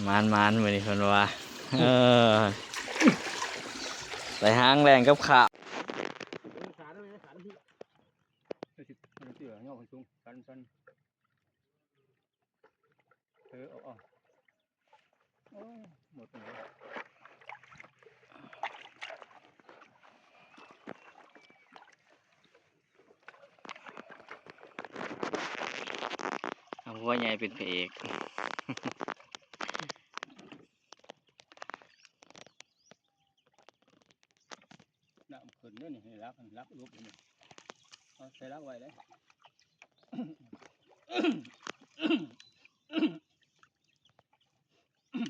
ມານໆ ມື້ນີ້ເພິ່ນວ່າ ເອີ ໄດ້ຫາງແລ່ນກັບຂ້າວ. ເອີ ເອົາ ເອົາ ໂອ້ ໝົດແລ້ວ. ເອົາຫົວໃຫຍ່ເປັນພະເອກ. ນ້ຳຂຶ້ນເດ້ນີ້ ໃຫ້ລັກ ລັກຫຼົບນີ້ ເອົາໃສ່ລັກໄວ້ເດ້.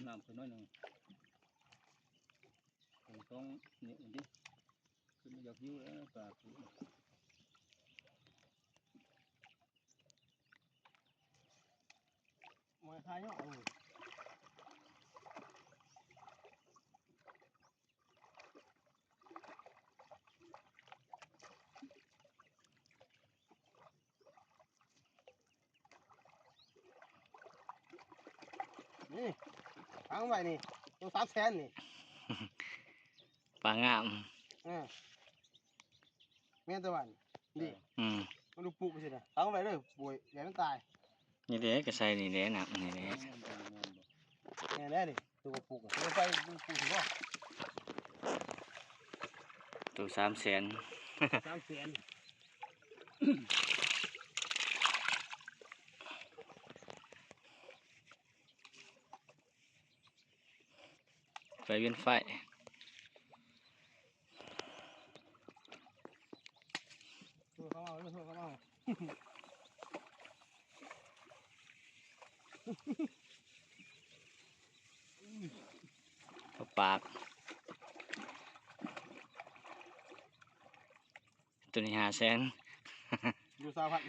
ນ້ຳຂຶ້ນໜ້ອຍໜຶ່ງ ສອງນິ້ວນີ້ ຂຶ້ນມາຢາກຫິວແລ້ວປາກ. ມວຍຄາຍເນາະ ເອີ. ນີ້ ຝັງໄວ້ນີ້ ໂຕສາມແສນນີ້ ປາງາມ. ເອີ ແມ່ນແຕ່ວ່ານີ້ ນີ້ ອືມ ມັນດູປຸກຊິນະ ຝັງໄວ້ເດີ ໂອ້ຍ ຢ່າໃຫ້ມັນຕາຍ. ນີ້ເດ້ ກໍໃສ່ນີ້ແຫຼະ ນ້ຳນີ້ແຫຼະ ແມ່ນແລ້ວນີ້ ໂຕປຸກ ໂຕໄປປຸກຊິບໍ່ ໂຕສາມແສນ ສາມແສນ. ໄຟວຽນໄຟ ໂທເຂົ້າມາ ໂທເຂົ້າມາ ປາກ ໂຕນີ້ຫ້າແສນ ຢູ່ຊາວພັນ.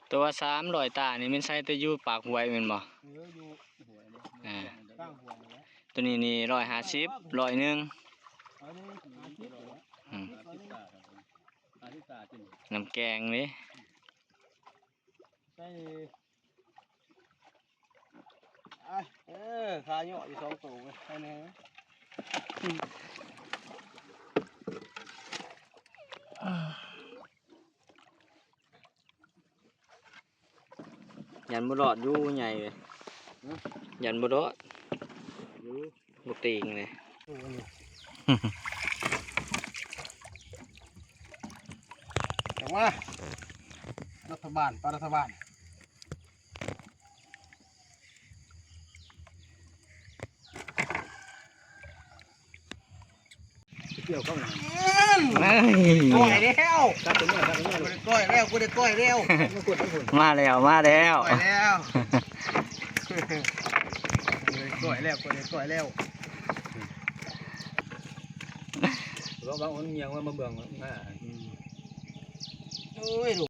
ໂຕວ່າສາມຮ້ອຍຕານີ້ແມ່ນໃສ່ແຕ່ຢູ່ປາກຫ້ວຍແມ່ນບໍ່? ເອີ ຢູ່ຫ້ວຍເດ້ ອ່າ ກາງຫ້ວຍນີ້ແຫຼະ. ໂຕນີ້ນີ້ຮ້ອຍຫ້າສິບ ຮ້ອຍໜຶ່ງ ຮ້ອຍໜຶ່ງ ຫ້າສິບ ອືມ ຫ້າສິບຕາ ຫ້າສິບຕາ ນ້ຳແກງເດ້ ໃສ່ ເອີ ຄາເຍາະຢູ່ສອງໂຕເວີຍ ໃສ່ແດ່. ຢ້ານບໍ່ລອດຢູ່ໃຫຍ່ເວີຍ ຫື ຢ້ານບໍ່ລອດຢູ່ ບໍ່ຕີງເລີຍ. ໂອ້ ອັນນີ້ ອອກມາ ລັດຖະບານ ປາລັດຖະບານ. ກ່ຽວເຂົ້າ ເອີຍ ກ້ອຍແລ້ວ ກັບຕົວເມືອ ກັບຕົວເມືອ ກ້ອຍແລ້ວ ກູໄດ້ກ້ອຍແລ້ວ ມາແລ້ວ ມາແລ້ວ ກ້ອຍແລ້ວ ກ້ອຍແລ້ວ ກູໄດ້ກ້ອຍແລ້ວ. ລອງບາງຄົນຍ່າງມາເບິ່ງ ອືມ ໂອ້ຍ.